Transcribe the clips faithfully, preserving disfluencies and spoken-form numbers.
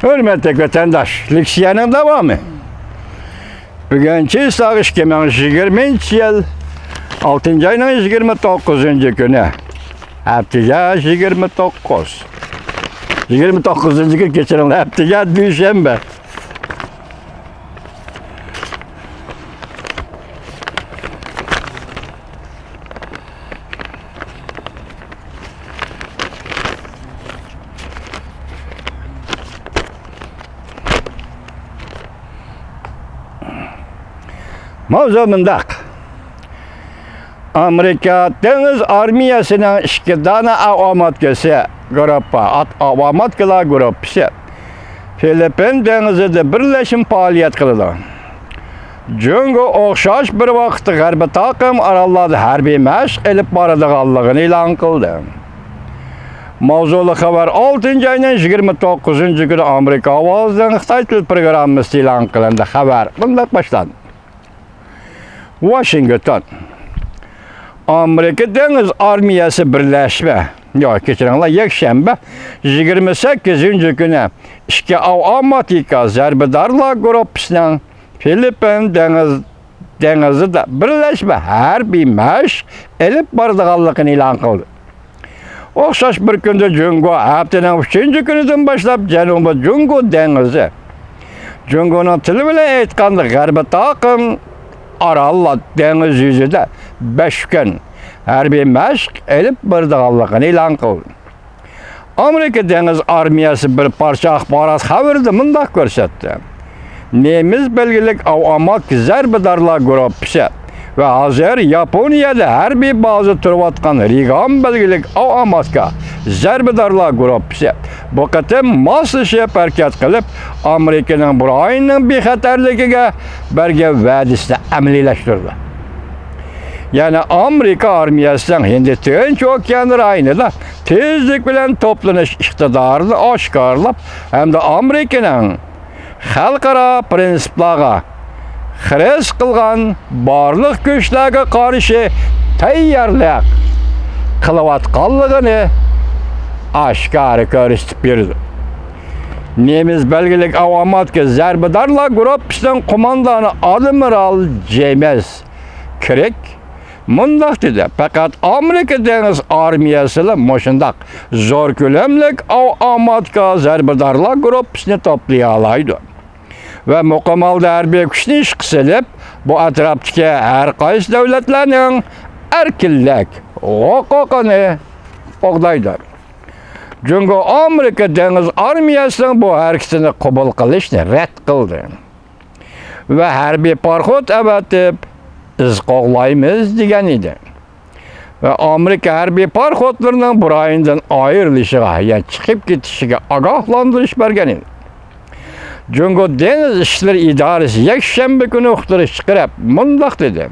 ھۆرمەتلىك ۋەتەنداش، لېكسىيەنىڭ داۋامى. بۈگۈن چىسلاغ ئىككى مىڭ يىگىرمىنچى يىل ئالتىنچى ئاينىڭ يىگىرمە توققۇزىنچى كۈنى. ھەپتىگە يىگىرمە توققۇز. يىگىرمە توققۇزىنچى كۈن، كەچۈرۈڭلار، ھەپتىگە دۈشەنبە. ماۋزۇ مۇنداق. ئامېرىكا دېڭىز ئارمىيەسىنىڭ ئىككى دانە ئاۋاماتكىسى گۇرۇپپا، ئات-، ئاۋاماتكىلار گۇرۇپپىسى فىلىپپىن دېڭىزىدا بىرلەشمە پائالىيەت قىلىدۇ. جۇڭگو ئوخشاش بىر ۋاقىتتا غەربىي تاقىم ئاراللاردا ھەربىي مەشىق ئېلىپ بارىدىغانلىقىنى ئېلان قىلدى. ماۋزۇلۇق خەۋەر ئالتىنچى ئاينىڭ يىگىرمە توققۇزىنچى كۈنى ئامېرىكا ئاۋازىنىڭ خىتاي تىل پروگراممىسىدا ئېلان قىلىندى. خەۋەر مۇنداق باشلاندى. ۋاشىنگتون. ئامېرىكا دېڭىز ئارمىيەسى بىرلەشمە، ياق، كەچۈرۈڭلار، يەكشەنبە، يىگىرمە سەككىزىنچى كۈنى ئىككى ئاۋاماتىكا زەربىدارلار گۇرۇپپىسىنىڭ فىلىپپىن دېڭىز، دېڭىزىدا بىرلەشمە ھەربىي مەشىق ئېلىپ بارىدىغانلىقىنى ئېلان قىلدى. ئوخشاش بىر كۈندە جۇڭگو ھەپتىنىڭ ئۈچىنچى كۈنىدىن باشلاپ جەنۇبىي جۇڭگو دېڭىزى، جۇڭگونىڭ تىلى بىلەن ئېيتقاندا، غەربىي تاقىم ئارال دېڭىز يۈزىدە بەش كۈن ھەربىي مەشىق ئېلىپ بارىدىغانلىقىنى ئېلان قىلدى. ئامېرىكا دېڭىز ئارمىيەسى بىر پارچە ئاخبارات خەۋىرىدە مۇنداق كۆرسەتتى. نېمىز بەلگىلىك ئاۋاماتكا زەربىدارلار گۇرۇپپىسى ۋە ھازىر ياپونىيەدە ھەربىي بازا تۇرۇۋاتقان رىگام بەلگىلىك ئاۋاماتكا زەربىدارلار گۇرۇپپىسى بۇ قېتىم ماسلىشىپ ھەرىكەت قىلىپ، ئامېرىكىنىڭ بۇ رايوننىڭ بىخەتەرلىكىگە بەرگەن ۋەدىسىنى ئەمەلىيلەشتۈردى. يەنى ئامېرىكا ئارمىيەسىنىڭ ھىندى تىنچ ئوكيان رايونىدا تېزلىك بىلەن توپلىنىش ئىقتىدارىنى ئاشكارىلاپ ھەمدە ئامېرىكىنىڭ خەلقئارا پىرىنسىپلارغا خىرىس قىلغان بارلىق كۈچلەرگە قارشى تەييارلىق قىلىۋاتقانلىقىنى ئاشكارا كۆرسىتىپ بېرىدۇ. نېمىز بەلگىلىك ئاۋاماتكا زەربىدارلار گۇرۇپپىسىنىڭ قوماندانى ئادمىرال جېيمىس كىرك مۇنداق دېدى: پەقەت ئامېرىكا دېڭىز ئارمىيەسىلا مۇشۇنداق زور كۆلەملىك ئاۋاماتكا زەربىدارلار گۇرۇپپىسىنى توپلىيالايدۇ ۋە مۇقىم ھالدا ھەربىي كۈچنى ئىشقا سېلىپ، بۇ ئەتراپتىكى ھەر قايسى دۆلەتلەرنىڭ ئەركىنلىك ھوقۇقىنى قوغدايدۇ. جۇڭگو ئامېرىكا دېڭىز ئارمىيەسىنىڭ بۇ ھەرىكىتىنى قوبۇل قىلىشنى رەت قىلدى ۋە ھەربىي پاراخوت ئەۋەتىپ، ئىز قوغلايمىز، دېگەن ئىدى. ۋە ئامېرىكا ھەربىي پاراخوتلىرىنىڭ بۇ رايوندىن ئايرىلىشىغا، يەنى چىقىپ كېتىشىگە ئاگاھلاندۇرۇش بەرگەن ئىدى. جۇڭگو دېڭىز ئىشلىرى ئىدارىسى يەكشەنبە كۈنى ئۇقتۇرۇش چىقىرىپ، مۇنداق دېدى: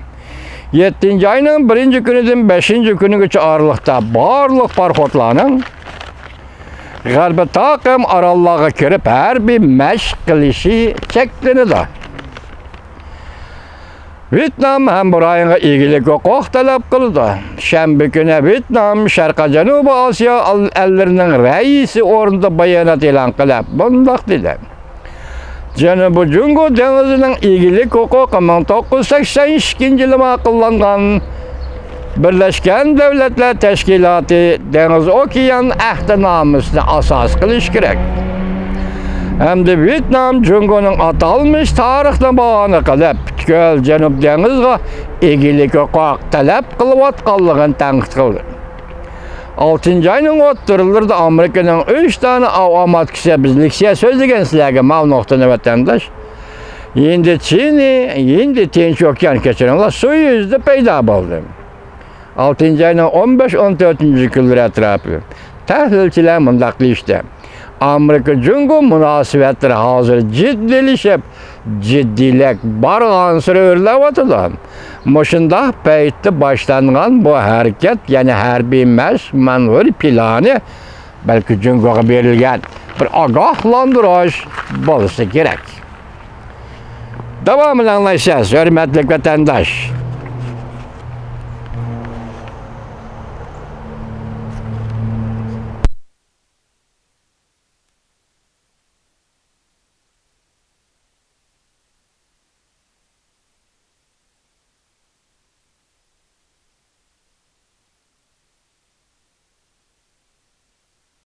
يەتتىنچى ئاينىڭ بىرىنچى كۈنىدىن بەشىنچى كۈنىگىچە ئارىلىقتا بارلىق پاراخوتلارنىڭ غەربىي تاقىم ئاراللارغا كىرىپ ھەربىي مەشىق قىلىشى چەكلىنىدۇ. ۋيېتنام ھەم بۇ رايونغا ئىگىلىك ھوقۇق تەلەپ قىلىدۇ. شەنبە كۈنى ۋيېتنام شەرقىي جەنۇبىي ئاسىيا ئەل-، ئەللىرىنىڭ رەئىسى ئورنىدا بايانات ئېلان قىلىپ، مۇنداق دېدى: جەنۇبىي جۇڭگو دېڭىزىنىڭ ئىگىلىك ھوقۇقى مىڭ توققۇز يۈز سەكسەن ئىككىنچى يىلى ماقۇللانغان بىرلەشكەن دۆلەتلەر تەشكىلاتى دېڭىز ئوكيان ئەھدىنامىسىنى ئاساس قىلىش كېرەك. ھەمدە ۋيېتنام جۇڭگونىڭ ئاتالمىش تارىخنى باھانە قىلىپ، پۈتكۈل جەنۇب دېڭىزىغا ئىگىلىك ھوقۇق تەلەپ قىلىۋاتقانلىقىنى تەنقىد قىلدى. ئالتىنچى ئاينىڭ ئوتتۇرىلىرىدا ئامېرىكىنىڭ ئۈچ دانە ئاۋاماتكىسى، بىز لېكسىيە سۆزلىگەن سىلەرگە ماۋۇ نۇقتىنى، ۋەتەنداش. ھىندى چىنى، ھىندى تىنچ ئوكيان، كەچۈرۈڭلار، سۇ يۈزىدە پەيدا بولدى. ئالتىنچى ئاينىڭ ئون بەش، ئون تۆتىنچى كۈنلىرى ئەتراپى. تەھلىلچىلەر مۇنداق دېيىشتى: ئامېرىكا جۇڭگو مۇناسىۋەتلىرى ھازىر جىددىيلىشىپ، جىددىيلىك بارغانسېرى ئۆرلەۋاتىدۇ. مۇشۇنداق پەيتتە باشلانغان بۇ ھەرىكەت، يەنى ھەربىي مەشىق مانېۋىر پىلانى، بەلكى جۇڭگوغا بېرىلگەن بىر ئاگاھلاندۇرۇش بولسا كېرەك. داۋامىنى ئاڭلايسىز، ھۆرمەتلىك ۋەتەنداش.